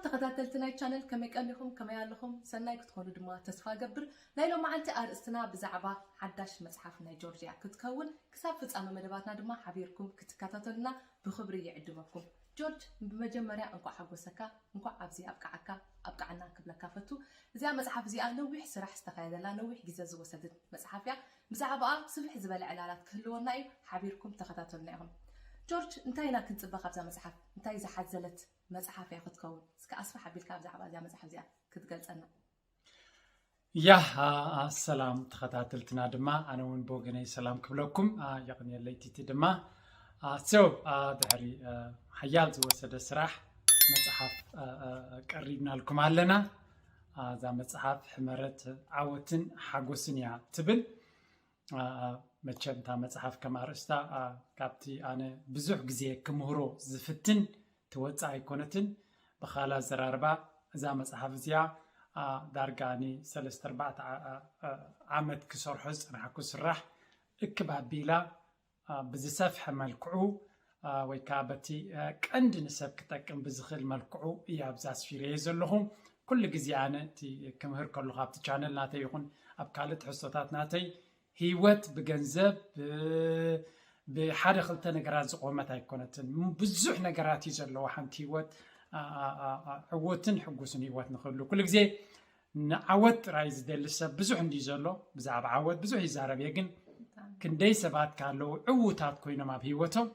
ተኸታተልቲ ናይ ቻነል ከመይ ቀኒኹም፣ ከመይ ኣለኹም? ሰናይ ክትኾኑ ድማ ተስፋ እገብር። ናይ ሎማዓንቲ ኣርእስትና ብዛዕባ ሓዳሽ መጽሓፍ ናይ ጆርጅ እያ ክትከውን። ክሳብ ፍጻመ መደባትና ድማ ሓቢርኩም ክትከታተሉና ብኽብሪ ይዕድመኩም። ጆርጅ፣ ብመጀመርያ እንኳዕ ሓጎሰካ፣ እንኳዕ ኣብዚ ኣብቃዓካ ኣብቃዓና ክብለካ ፈቱ። እዚኣ መጽሓፍ እዚኣ ነዊሕ ስራሕ ዝተኻየደላ፣ ነዊሕ ግዜ ዝወሰደት መጽሓፍ እያ። ብዛዕባኣ ስፍሕ ዝበለ ዕላላት ክህልወና እዩ። ሓቢርኩም ተኸታተሉና ኢኹም። ጆርጅ፣ እንታይ ኢና ክንጽበ ካብዛ መጽሓፍ? እንታይ ዝሓዘለት መጽሓፍ እያ ክትከውን? እስከ ኣስፍሕ ኣቢልካ ብዛዕባ እዚኣ መጽሓፍ እዚኣ ክትገልጸና። ያ ሰላም ተኸታተልትና ድማ ኣነ እውን ብወገነይ ሰላም ክብለኩም። የቕንየለይ ቲቲ ድማ። So ድሕሪ ሓያል ዝወሰደ ስራሕ መፅሓፍ ቀሪብናልኩም ኣለና። እዛ መፅሓፍ ሕመረት ዓወትን ሓጎስን እያ ትብል። መቸም እታ መፅሓፍ ከም ኣርእስታ ካብቲ ኣነ ብዙሕ ግዜ ክምህሮ ዝፍትን ትወፅእ ኣይኮነትን። ብኻላ ኣዘራርባ እዛ መፅሓፍ እዚኣ ዳርጋ ን ሰለስተ ኣርባዕተ ዓመት ክሰርሖ ዝፀናሕኩ ስራሕ እክብ ኣቢላ ብዝሰፍሐ መልክዑ ወይ ከዓ በቲ ቀንዲ ንሰብ ክጠቅም ብዝኽእል መልክዑ እየ ኣብዚ ኣስፊረዮ ዘለኹ። ኩሉ ግዜ ኣነ እቲ ክምህር ከለኹ ኣብቲ ቻነል ናተይ ይኹን ኣብ ካልእ ትሕዝቶታት ናተይ ህይወት ብገንዘብ ብሓደ ክልተ ነገራት ዝቆመት ኣይኮነትን። ብዙሕ ነገራት እዩ ዘለዎ። ሓንቲ ህይወት ዕውትን ሕጉስን ህይወት ንክህሉ ኩሉ ግዜ ንዓወት ጥራይ ዝደሊ ሰብ ብዙሕ እንዲ ዘሎ። ብዛዕባ ዓወት ብዙሕ ይዛረብ እየ፣ ግን ክንደይ ሰባት ካለው ዕውታት ኮይኖም ኣብ ህይወቶም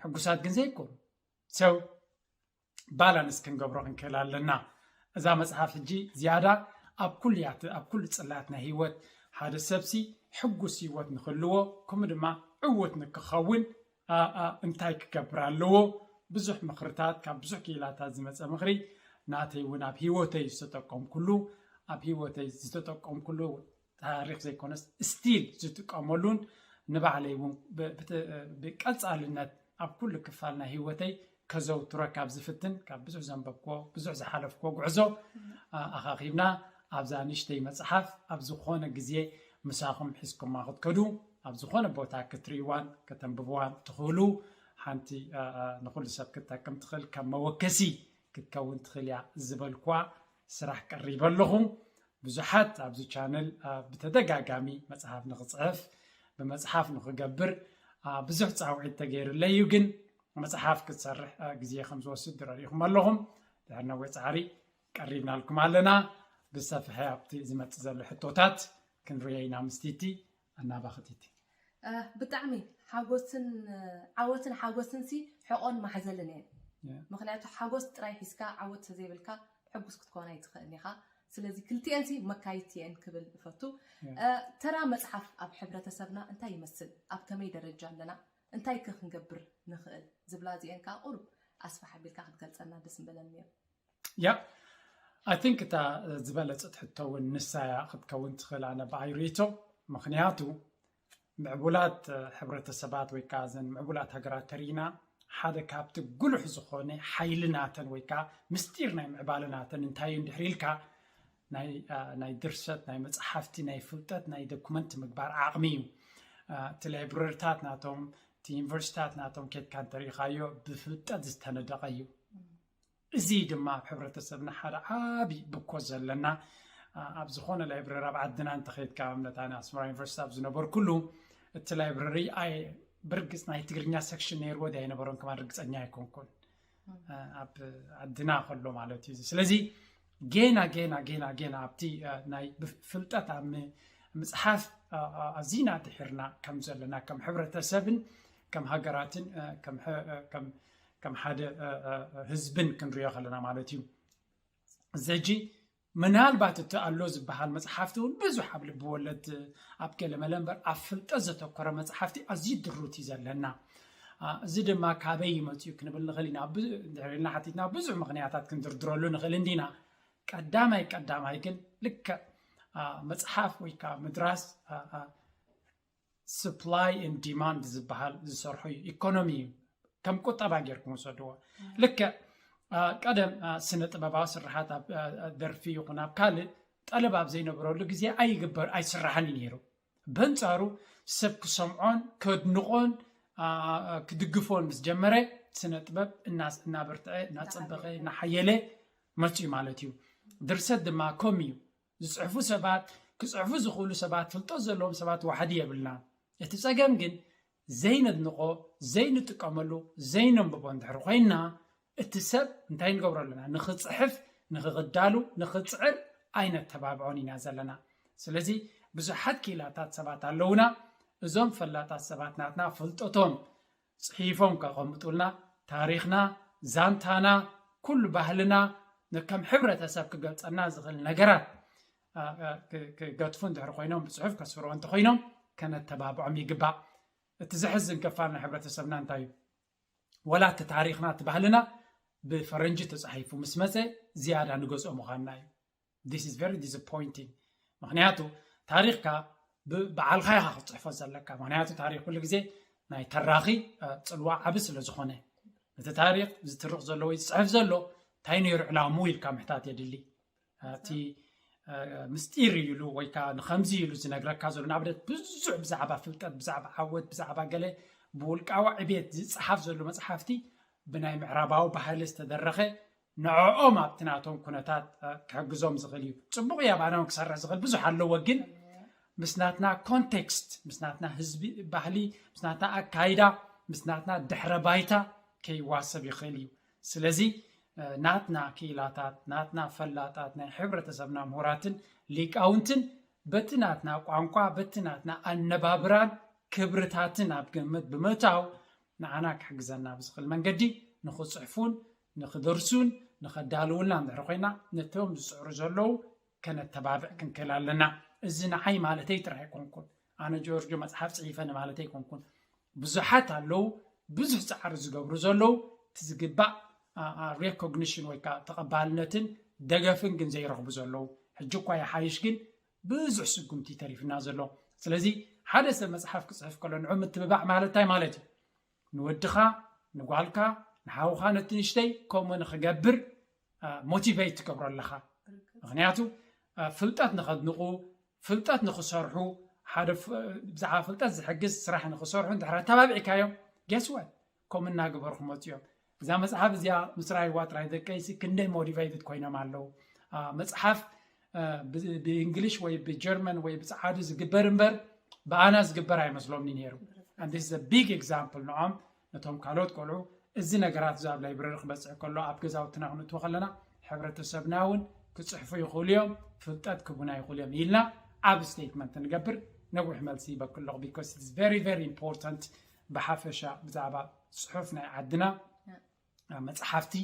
ሕጉሳት ግን ዘይኮኑ። ሰው ባላንስ ክንገብሮ ክንክእል ኣለና። እዛ መፅሓፍ ሕጂ ዝያዳ ኣብ ኩሉ እያ ት- ኣብ ኩሉ ፅላት ናይ ህይወት ሓደ ሰብሲ ሕጉስ ህይወት ንክህልዎ ከምኡ ድማ ዕውት ንክኸውን እንታይ ክገብር ኣለዎ? ብዙሕ ምኽርታት፣ ካብ ብዙሕ ክኢላታት ዝመፀ ምኽሪ ናተይ እውን ኣብ ህይወተይ ዝተጠቀምኩሉ ኣብ ህይወተይ ዝተጠቀምኩሉ ታሪክ ዘይኮነስ ስቲል ዝጥቀመሉን ንባዕለይ እውን ብቀፃልነት ኣብ ኩሉ ክፋል ናይ ህይወተይ ከዘውትሮ ካብ ዝፍትን ካብ ብዙሕ ዘንበብክዎ ብዙሕ ዝሓለፍክዎ ጉዕዞ ኣኻኺብና ኣብዛ ንእሽተይ መፅሓፍ ኣብ ዝኾነ ግዜ ምሳኹም ሒዝኩማ ክትከዱ ኣብ ዝኾነ ቦታ ክትርእይዋን ከተንብብዋን ትኽእሉ ሓንቲ ንኩሉ ሰብ ክትጠቅም ትኽእል ከም መወከሲ ክትከውን ትኽእል እያ ዝበልኳ ስራሕ ቀሪበ ኣለኹ። ብዙሓት ኣብዚ ቻነል ብተደጋጋሚ መፅሓፍ ንክፅሕፍ ብመፅሓፍ ንክገብር ብዙሕ ፃውዒት ተገይሩለይ እዩ፣ ግን መፅሓፍ ክትሰርሕ ግዜ ከም ዝወስድ ረዲእኹም ኣለኹም። ድሕሪ ነዊሕ ፃዕሪ ቀሪብናልኩም ኣለና። ብሰፍሐ ኣብቲ ዝመፅእ ዘሎ ሕቶታት ክንሪኦ ኢና ምስ ቲቲ። ኣናባኽቲቲ ብጣዕሚ ሓጎስን ዓወትን ሓጎስን ሲ ሕቆን ማሕዘልን እየን። ምክንያቱ ሓጎስ ጥራይ ሒዝካ ዓወት ተዘይብልካ ሕጉስ ክትኮን ኣይትኽእልን ኢኻ። ስለዚ ክልቲኤን ሲ መካይድቲ እየን ክብል እፈቱ። ተራ መፅሓፍ ኣብ ሕብረተሰብና እንታይ ይመስል? ኣብ ከመይ ደረጃ ኣለና? እንታይ ከ ክንገብር ንኽእል ዝብላ እዚኤን ከዓ ቁሩብ ኣስፋሕ ኣቢልካ ክትገልፀልና ደስ ምበለኒ ነይሩ። ያ I think እታ ዝበለፀት ሕቶ እውን ንሳ እያ ክትከውን ትኽእል። ኣነ ብኣይ ርእቶ ምኽንያቱ ምዕቡላት ሕብረተሰባት ወይ ከዓ እዘን ምዕቡላት ሃገራት ተሪእና ሓደ ካብቲ ጉሉሕ ዝኾነ ሓይሊ ናተን ወይ ከዓ ምስጢር ናይ ምዕባለ ናተን እንታይ እዩ እንድሕር ኢልካ ናይ ድርሰት ናይ መፅሓፍቲ ናይ ፍልጠት ናይ ዶኩመንት ምግባር ዓቕሚ እዩ። እቲ ላይብረሪታት ናቶም እቲ ዩኒቨርሲታት ናቶም ኬድካ እንተሪኢኻዮ ብፍልጠት ዝተነደቐ እዩ። እዚ ድማ ኣብ ሕብረተሰብና ሓደ ዓብዪ ብኮ ዘለና ኣብ ዝኾነ ላይብረሪ ኣብ ዓድና እንተኸይድካ ኣብነት ኣነ ኣስመራ ዩኒቨርሲቲ ኣብ ዝነበርኩሉ እቲ ላይብረሪ ኣይ ብርግፅ ናይ ትግርኛ ሰክሽን ነይርዎ ዲ ኣይነበሮን ከማን ርግፀኛ ኣይኮንኩን ኣብ ዓድና ከሎ ማለት እዩ። ስለዚ ጌና ጌና ጌና ጌና ኣብቲ ናይ ፍልጠት ኣብ ምፅሓፍ ኣዚና ድሕርና ከም ዘለና ከም ሕብረተሰብን ከም ሃገራትን ከም ሓደ ህዝብን ክንሪኦ ከለና ማለት እዩ። እዚ ሕጂ ምናልባት እቲ ኣሎ ዝበሃል መፅሓፍቲ እውን ብዙሕ ኣብ ልቢ ወለድ ኣብ ገለመለ እምበር ኣብ ፍልጠት ዘተኮረ መፅሓፍቲ ኣዝዩ ድሩት እዩ ዘለና። እዚ ድማ ካበይ ይመፅኡ ክንብል ንኽእል ኢና። ድሕሪልና ሓቲትና ብዙሕ ምኽንያታት ክንድርድረሉ ንኽእል እንዲና። ቀዳማይ ቀዳማይ ግን ልክዕ መፅሓፍ ወይ ከዓ ምድራስ supply and demand ዝበሃል ዝሰርሖ እዩ። ኢኮኖሚ እዩ። ከም ቁጠባ ጌርኩም ውሰድዎ። ልክዕ ቀደም ስነ ጥበባዊ ስርሓት ኣብ ደርፊ ይኹን ኣብ ካልእ ጠለብ ኣብ ዘይነበረሉ ግዜ ኣይግበር ኣይስራሕን እዩ ነይሩ። በንፃሩ ሰብ ክሰምዖን ከድንቆን ክድግፎን ምስ ጀመረ ስነ ጥበብ እናበርትዐ እናፀበቐ እናሓየለ መፅኡ ማለት እዩ። ድርሰት ድማ ከም እዩ። ዝፅሕፉ ሰባት፣ ክፅሕፉ ዝኽእሉ ሰባት፣ ፍልጠት ዘለዎም ሰባት ዋሕዲ የብልና። እቲ ፀገም ግን ዘይነድንቆ፣ ዘይንጥቀመሉ፣ ዘይነንብቦ እንድሕር ኮይና፣ እቲ ሰብ እንታይ ንገብሮ ኣለና? ንኽፅሕፍ፣ ንኽዳሉ፣ ንኽፅዕር ኣይነተባብዖን ኢና ዘለና። ስለዚ ብዙሓት ክኢላታት ሰባት ኣለውና። እዞም ፈላጣት ሰባት ናትና ፍልጠቶም ፅሒፎም ከቐምጡልና፣ ታሪኽና፣ ዛንታና፣ ኩሉ ባህልና፣ ከም ሕብረተሰብ ክገልፀና ዝኽእል ነገራት ክገትፉ እንድሕር ኮይኖም፣ ብፅሑፍ ከስፍርዎ እንተኮይኖም፣ ከነተባብዖም ይግባእ። እቲ ዘሕዝን ክፋል ናይ ሕብረተሰብና እንታይ እዩ? ወላ እቲ ታሪኽና፣ እቲ ባህልና ብፈረንጂ ተፃሒፉ ምስ መፀ፣ ዝያዳ ንገዝኦ ምዃንና እዩ። This is very disappointing። ምክንያቱ ታሪኽካ ብዓልካ ኢካ ክትፅሕፎ ዘለካ። ምክንያቱ ታሪኽ ኩሉ ግዜ ናይ ተራኺ ፅልዋ ዓቢ ስለ ዝኾነ፣ እቲ ታሪኽ ዝትርኽ ዘሎ ወይ ዝፅሕፍ ዘሎ እንታይ ነይሩ ዕላሙ ኢልካ ምሕታት የድሊ። እቲ ምስጢር እዩ ኢሉ ወይ ከዓ ንከምዚ ኢሉ ዝነግረካ ዘሎ ንኣብነት ብዙሕ ብዛዕባ ፍልጠት፣ ብዛዕባ ዓወት፣ ብዛዕባ ገለ ብውልቃዊ ዕቤት ዝፀሓፍ ዘሎ መፅሓፍቲ ብናይ ምዕራባዊ ባህሊ ዝተደረኸ ንዕኦም ኣብቲ ናቶም ኩነታት ክሕግዞም ዝኽእል እዩ። ፅቡቕ እዩ፣ ኣብ ኣናውን ክሰርሕ ዝኽእል ብዙሕ ኣለዎ። ግን ምስ ናትና ኮንቴክስት፣ ምስ ናትና ህዝቢ ባህሊ፣ ምስ ናትና ኣካይዳ፣ ምስ ናትና ድሕረ ባይታ ከይዋሰብ ይኽእል እዩ። ስለዚ ናትና ክኢላታት፣ ናትና ፈላጣት፣ ናይ ሕብረተሰብና ምሁራትን ሊቃውንትን በቲ ናትና ቋንቋ፣ በቲ ናትና ኣነባብራን ክብርታትን ኣብ ግምት ብምእታው ንዓና ክሕግዘና ብዝኽእል መንገዲ ንኽፅሕፉን ንኽደርሱን ንኸዳልውልና እንድሕር ኮይና፣ ነቶም ዝፅዕሩ ዘለዉ ከነተባብዕ ክንክእል ኣለና። እዚ ንዓይ ማለተይ ጥራሕ ኣይኮንኩን፣ ኣነ ጆርጆ መፅሓፍ ፅሒፈ ንማለተይ ኣይኮንኩን። ብዙሓት ኣለዉ ብዙሕ ፃዕሪ ዝገብሩ ዘለዉ፣ እቲ ዝግባእ ሬኮግኒሽን ወይ ከዓ ተቐባልነትን ደገፍን ግን ዘይረኽቡ ዘለዉ። ሕጂ እኳ ይሓይሽ፣ ግን ብዙሕ ስጉምቲ ተሪፍና ዘሎ። ስለዚ ሓደ ሰብ መፅሓፍ ክፅሕፍ ከሎ ንዑ ምትብባዕ ማለት እንታይ ማለት እዩ? ንወድኻ፣ ንጓልካ፣ ንሓውኻ፣ ነቲ ንሽተይ ከምኡ ንኽገብር ሞቲቬት ትገብሮ ኣለኻ። ምክንያቱ ፍልጠት ንኸድንቑ፣ ፍልጠት ንኽሰርሑ፣ ሓደ ብዛዕባ ፍልጠት ዝሕግዝ ስራሕ ንኽሰርሑ እንድሕር ኣተባቢዕካዮም፣ ጌስወት ከም እናገበሩ ክመፁ እዮም። እዛ መፅሓፍ እዚኣ ምስራይዋ ጥራይ ደቀይሲ ክንደይ ሞቲቬትድ ኮይኖም ኣለዉ። መፅሓፍ ብእንግሊሽ ወይ ብጀርመን ወይ ብፀዓዱ ዝግበር እምበር ብኣና ዝግበር ኣይመስሎምኒ ነይሩ። ቢግ ኤግዛምፕል ንዖም ነቶም ካልኦት ቆልዑ እዚ ነገራት እዚ ኣብ ላይብረሪ ክበፅሕ ከሎ ኣብ ገዛውትና ክንእትዎ ከለና ሕብረተሰብና እውን ክፅሕፉ ይኽእሉ እዮም፣ ፍልጠት ክቡና ይኽእሉ እዮም ኢልና ኣብ ስቴትመንት ንገብር። ነዊሕ መልሲ ይበክል ኣለኹ because it's very very important ብሓፈሻ ብዛዕባ ፅሑፍ ናይ ዓድና መፅሓፍቲ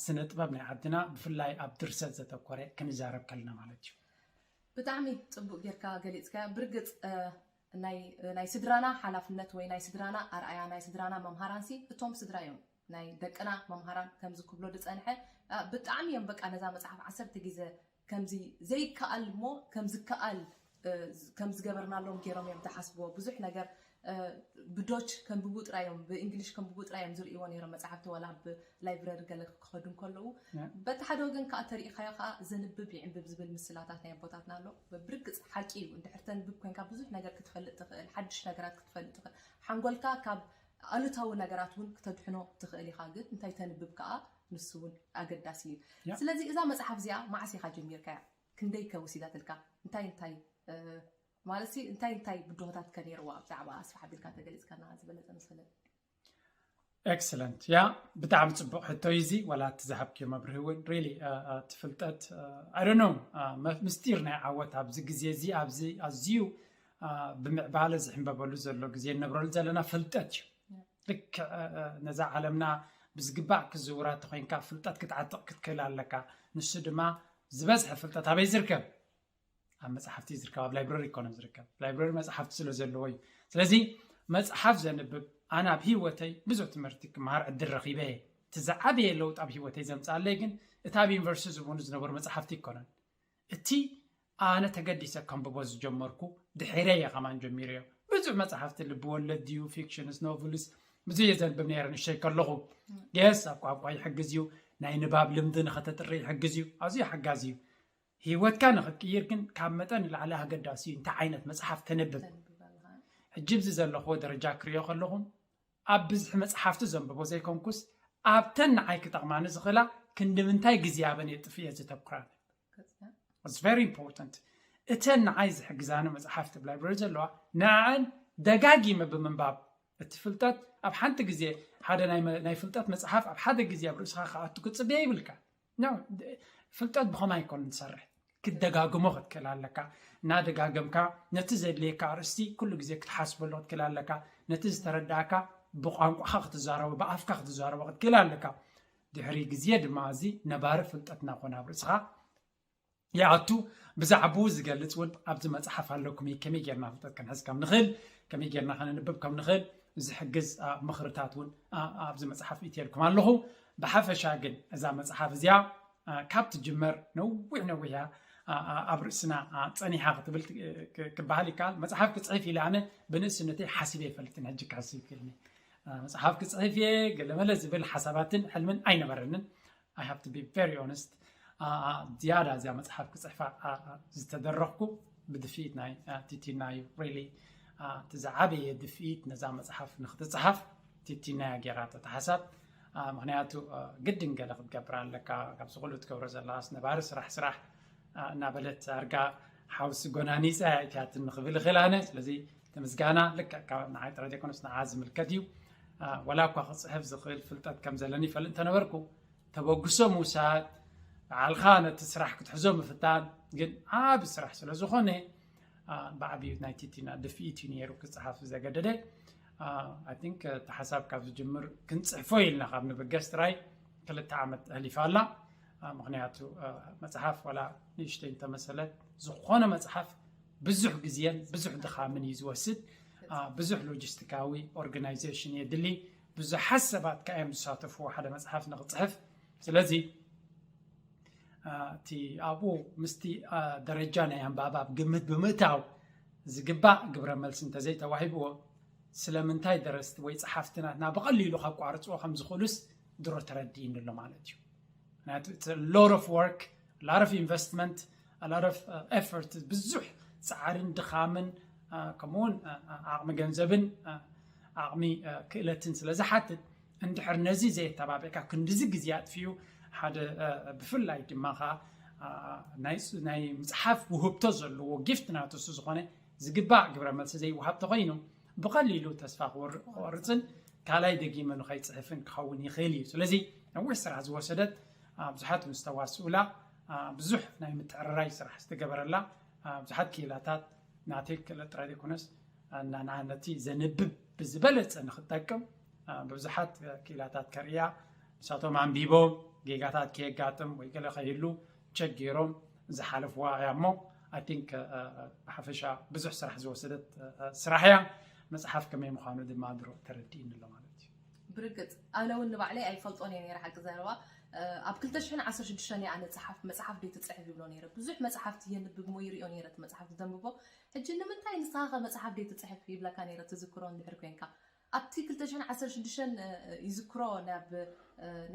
ስነ ጥበብ ናይ ዓድና ብፍላይ ኣብ ድርሰት ዘተኮረ ክንዛረብ ከለና ማለት እዩ። ብጣዕሚ ፅቡቅ ጌርካ ገሊፅካ። ብርግፅ ናይ ስድራና ሓላፍነት ወይ ናይ ስድራና ኣርኣያ ናይ ስድራና መምሃራንሲ እቶም ስድራ እዮም። ናይ ደቅና መምሃራን ከምዚ ክብሎ ዝፀንሐ ብጣዕሚ እዮም በቃ ነዛ መፅሓፍ ዓሰርተ ግዜ ከምዚ ዘይከኣል እሞ ከምዝከኣል ከምዝገበርናሎም ገይሮም እዮም ዝሓስብዎ። ብዙሕ ነገር ብዶች ከንብቡ ጥራይ እዮም ብእንግሊሽ ከንብቡ ጥራይ እዮም ዝርእይዎ ነይሮም መፅሓፍቲ ዋላ ኣብ ላይብረሪ ገለ ክኸዱ እንከለዉ በቲ ሓደ ወገን ከዓ ተሪኢኻዮ ከዓ ዘንብብ ይዕንብብ ዝብል ምስላታት ናይ ኣቦታትና ኣሎ። ብርግፅ ሓቂ እዩ። እንድሕር ተንብብ ኮይንካ ብዙሕ ነገር ክትፈልጥ ትኽእል፣ ሓድሽ ነገራት ክትፈልጥ ትኽእል። ሓንጎልካ ካብ ኣሉታዊ ነገራት እውን ክተድሕኖ ትኽእል ኢኻ። ግን እንታይ ተንብብ ከዓ ንሱ እውን ኣገዳሲ እዩ። ስለዚ እዛ መፅሓፍ እዚኣ መዓስ ኢኻ ጀሚርካያ? ክንደይ ከ ወሲዳትልካ? እንታይ እንታይ ማለት እንታይ እንታይ ብድሆታት ከ ነይርዋ ብዛዕባ ኣስፋሕ ኣቢልካ ተገሊፅካና ዝበለፀ መሰለ። ኤክሰለንት ያ ብጣዕሚ ፅቡቅ ሕቶ እዩ እዚ። ዋላ እቲ ዝሃብክዮ መብርሂ እውን ሪሊ እቲ ፍልጠት ኣይ ዶንት ኖ ምስጢር ናይ ዓወት ኣብዚ ግዜ እዚ ኣብዚ ኣዝዩ ብምዕባለ ዝሕንበበሉ ዘሎ ግዜ ንነብረሉ ዘለና ፍልጠት እዩ። ልክዕ ነዛ ዓለምና ብዝግባእ ክዝውራ ተኮይንካ ፍልጠት ክትዓጥቕ ክትክእል ኣለካ። ንሱ ድማ ዝበዝሐ ፍልጠት ኣበይ ዝርከብ? ኣብ መፅሓፍቲ ዝርከብ ኣብ ላይብረሪ ይኮነን ዝርከብ ላይብረሪ መፅሓፍቲ ስለ ዘለዎ እዩ። ስለዚ መፅሓፍ ዘንብብ ኣነ ኣብ ህይወተይ ብዙሕ ትምህርቲ ክመሃር ዕድል ረኪበ እየ። እቲ ዝዓበየ ለውጥ ኣብ ህይወተይ ዘምፅኣለይ ግን እቲ ኣብ ዩኒቨርሲቲ ዝቡኑ ዝነበሩ መፅሓፍቲ ይኮነን። እቲ ኣነ ተገዲሰ ከንብቦ ዝጀመርኩ ድሕረ እየ ከማን ጀሚረዮ። ብዙሕ መፅሓፍቲ ልቢ ወለድ ድዩ ፊክሽንስ ኖቭልስ ብዙሕ እየ ዘንብብ ነይረ ንሸይ ከለኹ። የስ ኣብ ቋንቋ ይሕግዝ እዩ። ናይ ንባብ ልምዲ ንኸተጥሪ ይሕግዝ እዩ። ኣዝዩ ሓጋዚ እዩ። ህይወትካ ንኽትቅይር ግን ካብ መጠን ንላዕሊ ኣገዳሲ እዩ እንታይ ዓይነት መፅሓፍ ተንብብ። ሕጂ ብዚ ዘለኽዎ ደረጃ ክሪኦ ከለኹም ኣብ ብዝሒ መፅሓፍቲ ዘንብቦ ዘይኮንኩስ ኣብተን ንዓይ ክጠቕማኒ ዝኽእላ ክንዲ ምንታይ ግዜ ኣበን የጥፍእ እየ ዘተኩራን። It's very important። እተን ንዓይ ዝሕግዛኒ መጽሓፍቲ ኣብ ላይብረሪ ዘለዋ ንዓን ደጋጊመ ብምንባብ እቲ ፍልጠት ኣብ ሓንቲ ግዜ ሓደ ናይ መ- ናይ ፍልጠት መጽሓፍ ኣብ ሓደ ግዜ ኣብ ርእስኻ ክኣቱ ክጽበየ ይብልካ። No፣ ፍልጠት ብኸማይ ይኮን ዝሰርሕ። ክደጋግሞ ክትክእል ኣለካ። እናደጋገምካ ነቲ ዘድልየካ ኣርእስቲ ኩሉ ግዜ ክትሓስበሉ ክትክእል ኣለካ። ነቲ ዝተረዳእካ ብቋንቋኻ ክትዛረቦ ብኣፍካ ክትዛረቦ ክትክእል ኣለካ። ድሕሪ ግዜ ድማ እዚ ነባሪ ፍልጠት እናኾነ ኣብ ርእስኻ ይኣቱ። ብዛዕባኡ ዝገልጽ እውን ኣብዚ መጽሓፍ ኣለኩም እዩ። ከመይ ጌርና ፍልጠት ክንሕዝ ከም ንኽእል፣ ከመይ ጌርና ከነንብብ ከም ንኽእል ዝሕግዝ አ፣ ምኽርታት እውን አ፣ ኣብዚ መጽሓፍ እትየልኩም ኣለኹ። ብሓፈሻ ግን እዛ መጽሓፍ እዚኣ አ፣ ካብ ትጅመር ነዊሕ ነዊሕ እያ አ፣ አ፣ ኣብ ርእስና አ፣ ጸኒሓ ክትብል ት- ክ- ክበሃል ይከኣል። መጽሓፍ ክጽሕፍ ኢለ ኣነ ብንእስነተይ ሓሲበ ይፈልጥን ሕጂ ክሕስብ ይክእልኒ። አ፣ መጽሓፍ ክጽሕፍ እየ ገለመለ ዝብል ሓሳባትን ሕልምን ኣይነበረንን። I have to be very honest። ዝያዳ እዚኣ መፅሓፍ ክፅሕፋ ዝተደረኽኩ ብድፍኢት ናይ ቲቲና እዩ። Really እቲ ዝዓበየ ድፍኢት ነዛ መፅሓፍ ንክትፅሓፍ ቲቲና እያ ገይራ ተተሓሳብ። ምክንያቱ ግድን ገለ ክትገብር ኣለካ። ካብዚ ኩሉ ትገብሮ ዘለካስ ነባሪ ስራሕ ስራሕ እናበለት ኣርጋ ሓውሲ ጎናኒፀ ኣይትያትን ንክብል ይኽእል ኣነ። ስለዚ እቲ ምስጋና ልክዕ ካብ ንዓይ ጥራይ ዘይኮነስ ንዓ ዝምልከት እዩ። ወላ እኳ ክፅሕፍ ዝኽእል ፍልጠት ከም ዘለኒ ይፈልጥ እንተነበርኩ ተበግሶ ምውሳድ፣ ባዕልኻ ነቲ ስራሕ ክትሕዞ ምፍታን ግን ዓቢ ስራሕ ስለ ዝኾነ፣ ብዓብዩ ናይ ቲቲና ድፍኢት እዩ ነይሩ ክፅሓፍ ዘገደደ። I think እቲ ሓሳብ ካብ ዝጅምር ክንፅሕፎ ኢልና ካብ ንብገስ ጥራይ ክልተ ዓመት ኣሕሊፋ ኣላ። ምክንያቱ መፅሓፍ ዋላ ንእሽተይ እንተመሰለት ዝኾነ መፅሓፍ ብዙሕ ግዜን ብዙሕ ድኻምን እዩ ዝወስድ። ብዙሕ ሎጂስቲካዊ ኦርጋናይዜሽን የድሊ። ብዙሓት ሰባት ከኣ እዮም ዝሳተፍዎ ሓደ መጽሓፍ ንኽጽሕፍ። ስለዚ እቲ ኣብኡ ምስቲ ደረጃ ናይ ኣንባብ ኣብ ግምት ብምእታው ዝግባእ ግብረ መልሲ እንተዘይተዋሂብዎ ስለምንታይ ደረስቲ ወይ ጸሓፍቲ ናትና ብቐሊሉ ከቋርጽዎ ከም ዝኽእሉስ ድሮ ተረዲእኒ ኣሎ ማለት እዩ። ምክንያቱ it's a lot of work, a lot of investment, a lot of effort፣ ብዙሕ ጻዕርን ድኻምን ከምኡውን ዓቕሚ ገንዘብን ዓቕሚ ክእለትን ስለ ዝሓትት እንድሕር ነዚ ዘየተባቢዕካ ክንድዚ ግዜ ኣጥፍዩ ሓደ ብፍላይ ድማ ከዓ ናይ ምፅሓፍ ውህብቶ ዘለዎ ጊፍት ናቱ እሱ ዝኾነ ዝግባእ ግብረ መልሲ ዘይወሃብ ተኮይኑ ብቐሊሉ ተስፋ ክወርፅን ካልኣይ ደጊመ ንኸይፅሕፍን ክኸውን ይኽእል እዩ። ስለዚ ነዊሕ ስራሕ ዝወሰደት ብዙሓት ምስ ተዋስኡላ ብዙሕ ናይ ምትዕርራይ ስራሕ ዝተገበረላ ብዙሓት ክኢላታት ናተይ ክእለት ጥራይ ዘይኮነስ ነቲ ዘንብብ ብዝበለፀ ንክጠቅም ብዙሓት ክኢላታት ከርእያ ንሳቶም ኣንቢቦም ጌጋታት ከየጋጥም ወይ ገለ ከይህሉ ቸክ ገይሮም ዝሓለፍዋ እያ እሞ I think ብሓፈሻ ብዙሕ ስራሕ ዝወሰደት ስራሕ እያ። መፅሓፍ ከመይ ምዃኑ ድማ ድሮ ተረዲእኒ ኣሎ ማለት እዩ። ብርግፅ ኣነ እውን ንባዕለይ ኣይፈልጦን እየ ነይረ ሓቂ ዘረባ ኣብ ክልተ ሽሕን ዓሰርተ ሽዱሽተን እየ ኣነ ፀሓፍ መፅሓፍ ደይ ትፅሕፍ ይብሎ ነይረ ብዙሕ መፅሓፍቲ የንብብ ሞ ይሪኦ ነይረ እቲ መፅሓፍቲ ዘንብቦ ሕጂ ንምንታይ ንስኻ ከ መፅሓፍ ደይ ትፅሕፍ ይብለካ ነይረ ትዝክሮ እንድሕር ኮይንካ ኣብቲ ክልተ ሽሕን ዓሰርተ ሽዱሽተን ይዝክሮ ናብ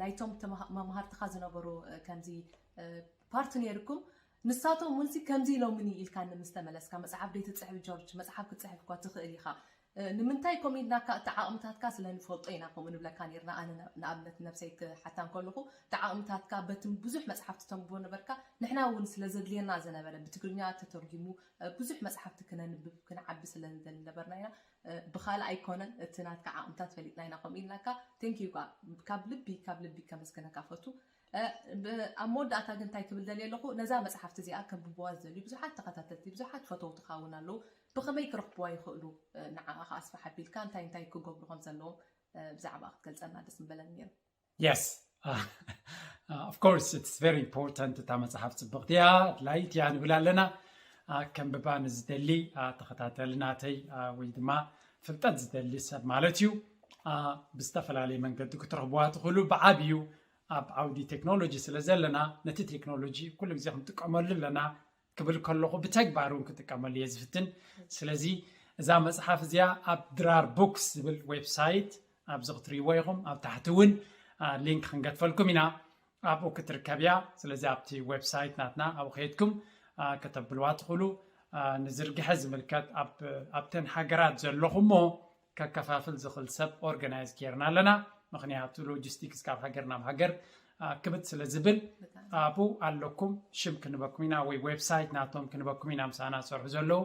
ናይቶም መምሃርትኻ ዝነበሩ ከምዚ ፓርቲ ነይርኩም ንሳቶም እውን ከምዚ ኢሎምኒ ኢልካኒ ምስ ተመለስካ መፅሓፍ ደይ ትፅሕፍ ጆርጅ መፅሓፍ ክትፅሕፍ እኳ ትኽእል ኢኻ ንምንታይ ከምኡ ኢልናካ እቲ ዓቕምታትካ ስለ ንፈልጦ ኢና ከምኡ ንብለካ ነርና ኣነ ንኣብነት ነብሰይ ክሓታ እንከለኹ እቲ ዓቕምታትካ በቲ ብዙሕ መፅሓፍቲ ተንብቦ ነበርካ ንሕና እውን ስለ ዘድልየና ዝነበረ ብትግርኛ ተተርጊሙ ብዙሕ መፅሓፍቲ ክነንብብ ክንዓቢ ስለ ንደሊ ነበርና ኢና ብኻልእ ኣይኮነን እቲ ናትካ ዓቕምታት ፈሊጥና ኢና ከምኡ ኢልናካ ቴንኪዩ ካብ ልቢ ካብ ልቢ ከመስግነካ ፈቱ ኣብ መወዳእታ ግን እንታይ ክብል ደልየ ኣለኹ ነዛ መፅሓፍቲ እዚኣ ከንብብዋ ዝደልዩ ብዙሓት ተኸታተልቲ ብዙሓት ፈተውትኻ እውን ኣለዉ ብኸመይ ክረኽብዋ ይኽእሉ ንዓኣ ከ ኣስፍሕ ኣቢልካ እንታይ እንታይ ክገብሩ ከም ዘለዎም ብዛዕባ ክትገልፀልና ደስ ምበለኒ ነይሩ Yes. Of course it's very important እታ መፅሓፍ ፅብቕቲ እያ ኣድላይት እያ ንብል ኣለና ከንብባ ንዝደሊ ተኸታተሊ ናተይ ወይ ድማ ፍልጠት ዝደሊ ሰብ ማለት እዩ ብዝተፈላለየ መንገዲ ክትረኽብዋ ትኽእሉ ብዓብዩ ኣብ ዓውዲ ቴክኖሎጂ ስለ ዘለና ነቲ ቴክኖሎጂ ኩሉ ግዜ ክንጥቀመሉ ኣለና ክብል ከለኹ ብተግባር እውን ክጥቀመሉ እየ ዝፍትን ስለዚ እዛ መፅሓፍ እዚኣ ኣብ ድራር ቡክስ ዝብል ዌብሳይት ኣብዚ ክትርእይዎ ኢኹም ኣብ ታሕቲ እውን ሊንክ ክንገድፈልኩም ኢና ኣብኡ ክትርከብ እያ ስለዚ ኣብቲ ዌብሳይት ናትና ኣብኡ ከይድኩም ከተብልዋ ትኽእሉ ንዝርግሐ ዝምልከት ኣብተን ሃገራት ዘለኹሞ ከከፋፍል ዝኽእል ሰብ ኦርጋናይዝ ጌርና ኣለና ምክንያቱ ሎጂስቲክስ ካብ ሃገር ናብ ሃገር ክብት ስለ ዝብል ኣብኡ ኣለኩም። ሽም ክንበኩም ኢና ወይ ዌብሳይት ናቶም ክንበኩም ኢና። ምሳና ዝሰርሑ ዘለዉ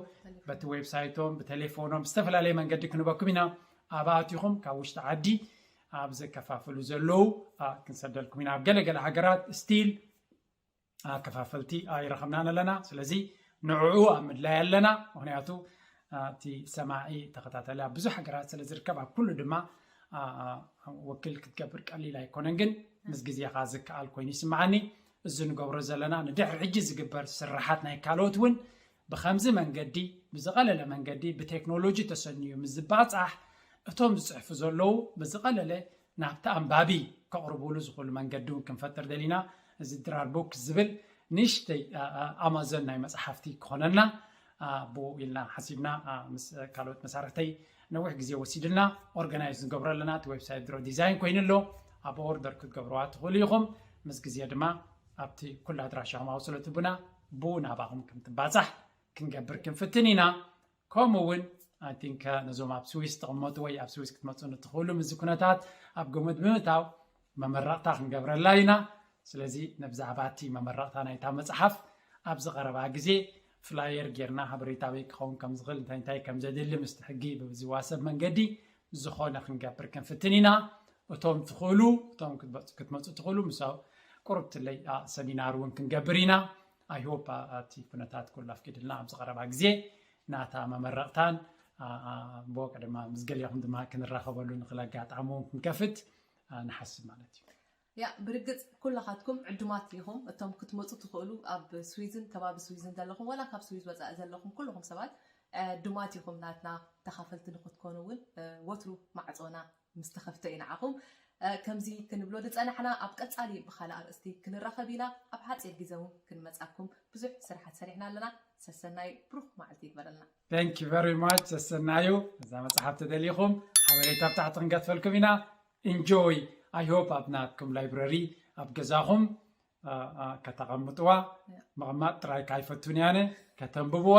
በቲ ዌብሳይቶም ብቴሌፎኖም ብዝተፈላለየ መንገዲ ክንበኩም ኢና። ኣብ ኣቲኹም ካብ ውሽጢ ዓዲ ኣብ ዘከፋፍሉ ዘለዉ ክንሰደልኩም ኢና። ኣብ ገለገለ ሃገራት ስቲል ኣከፋፈልቲ ኣይረኸብናን ኣለና። ስለዚ ንዕኡ ኣብ ምድላይ ኣለና። ምክንያቱ እቲ ሰማዒ ተኸታተሊ ኣብ ብዙሕ ሃገራት ስለ ዝርከብ ኣብ ኩሉ ድማ ወኪል ክትገብር ቀሊል ኣይኮነን። ግን ምስ ግዜኻ ዝከኣል ኮይኑ ይስምዓኒ። እዚ ንገብሮ ዘለና ንድሕሪ ሕጂ ዝግበር ስራሓት ናይ ካልኦት እውን ብከምዚ መንገዲ ብዝቐለለ መንገዲ ብቴክኖሎጂ ተሰንዩ ምስ ዝባፃሕ እቶም ዝፅሕፉ ዘለዉ ብዝቐለለ ናብቲ ኣንባቢ ከቕርቡሉ ዝኽእሉ መንገዲ እውን ክንፈጥር ደሊና። እዚ ድራር ቡክ ዝብል ንእሽተይ ኣማዞን ናይ መፅሓፍቲ ክኾነልና ብኡ ኢልና ሓሲብና ምስ ካልኦት መሳርሕተይ ነዊሕ ግዜ ወሲድልና ኦርጋናይዝ ንገብሮ ኣለና። እቲ ዌብሳይት ድሮ ዲዛይን ኮይኑ ኣሎ። ኣብ ኦርደር ክትገብርዋ ትኽእሉ ኢኹም። ምስ ግዜ ድማ ኣብቲ ኩሉ ኣድራሻኹም ኣውስሎ ትቡና ብኡ ናባኹም ከምትባፃሕ ክንገብር ክንፍትን ኢና። ከምኡ እውን ኣይ ቲንክ ነዞም ኣብ ስዊስ ትቕመጡ ወይ ኣብ ስዊስ ክትመፁ ንትኽእሉ ምስዚ ኩነታት ኣብ ግምት ብምእታው መመረቕታ ክንገብረላ ኢና። ስለዚ ንብዛዕባ እቲ መመረቕታ ናይታ መፅሓፍ ኣብዚ ቀረባ ግዜ ፍላየር ጌርና ሓበሬታ ኣበይ ክኸውን ከም ዝኽእል እንታይ እንታይ ከም ዘድሊ ምስቲ ሕጊ ብዝዋሰብ መንገዲ ዝኾነ ክንገብር ክንፍትን ኢና። እቶም ትኽእሉ እቶም ክትመፁ ትኽእሉ ምስ ቁርብትለይ ሰሚናር እውን ክንገብር ኢና። ኣይ ሆፕ እቲ ኩነታት ኩሉ ኣፍቂድልና ኣብዚ ቀረባ ግዜ ናታ መመረቕታን ብወቀ ድማ ምስ ገሊኹም ድማ ክንራኸበሉ ንኽእል ኣጋጣሚ እውን ክንከፍት ንሓስብ ማለት እዩ። ያ ብርግፅ ኩላኻትኩም ዕዱማት ኢኹም። እቶም ክትመፁ ትኽእሉ ኣብ ስዊዝን ከባቢ ስዊዝን ዘለኹም ዋላ ካብ ስዊዝ ወፃኢ ዘለኹም ኩልኹም ሰባት ዕዱማት ኢኹም። ናትና ተኻፈልቲ ንክትኮኑ እውን ወትሩ ማዕፆና ምስ ተኸፍተ እዩ ንዓኹም። ከምዚ ክንብሎ ዝፀናሕና ኣብ ቀፃሊ ብካልእ ኣርእስቲ ክንራኸብ ኢና። ኣብ ሓፂር ግዜ እውን ክንመፃኩም ብዙሕ ስራሓት ሰሪሕና ኣለና። ሰሰናይ ብሩኽ መዓልቲ ይግበረልና። Thank you very much። ሰሰናዩ እዛ መፅሓፍ ተደሊኹም ሓበሬታ ብታሕቲ ክንገትፈልኩም ኢና። ኢንጆይ ኣይ ሆፕ ኣብ ናትኩም ላይብረሪ ኣብ ገዛኹም ከተቐምጥዋ ምቕማጥ ጥራይ ካይፈቱን ያነ ከተንብብዋ